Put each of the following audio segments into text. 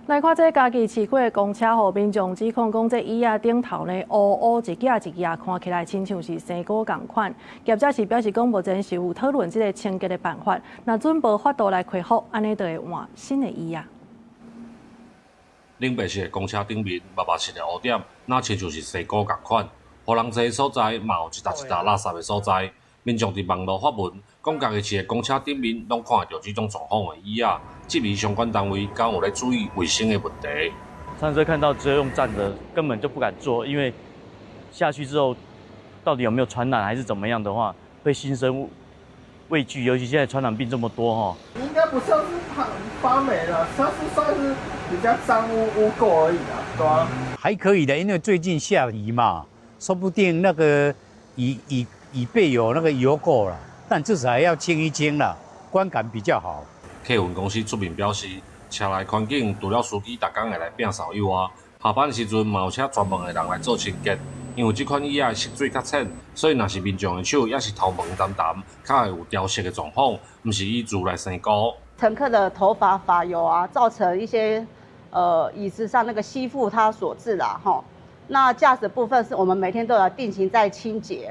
來看這嘉義市區的公車予民眾指控講，這椅仔頂頭呢烏烏一額一額，看起來親像是生菇仝款。業者是表示講，目前是有討論這個清潔的辦法，若準無法度來恢復，按呢就會換新的椅仔。冷白色的公車頂面，密密實的烏點，若親像是生菇仝款。予人坐的所在，嘛有一沓一沓垃圾的所在。民眾佇網路發文，講嘉義市的公車頂面攏看會著這種狀況的椅仔，質疑相關單位敢有咧注意衛生的問題。上次看到只有用站着，根本就不敢坐，因為下去之後到底有沒有傳染還是怎麼樣的話，會心生畏懼。尤其現在傳染病這麼多哈。應該不算是發發霉了，它是算是比較髒污污垢而已啦，對啊。還可以的，因為最近下雨嘛，說不定那個椅椅椅背有那個油垢了，但至少還要清一清啦，觀感比較好。客運公司出面表示，車內環境除了司機逐工會來摒掃以外，下班時陣嘛有請專門的人來做清潔。因為這款椅仔色水較淺，所以若是民眾的手抑是頭毛澹澹，較會有掉色的狀況，毋是以自來生菇。乘客的頭髮髮油啊，造成一些椅子上那個吸附它所致啦，吼。那駕駛部分是我們每天都有定期在清潔，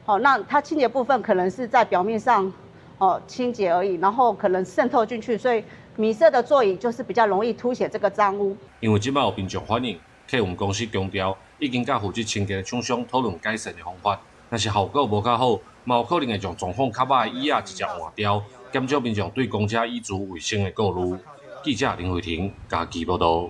好，那它清潔部分可能是在表面上哦清潔而已，然後可能滲透進去，所以米色的座椅就是比較容易凸顯這個髒污。因為這擺有民眾反映，客運公司強調已經佮負責清潔的廠商討論改善的方法，若是效果無較好，嘛有可能會將狀況較歹的椅仔直接換掉，減少民眾對公車椅子衛生的顧慮。記者林慧婷嘉義報道。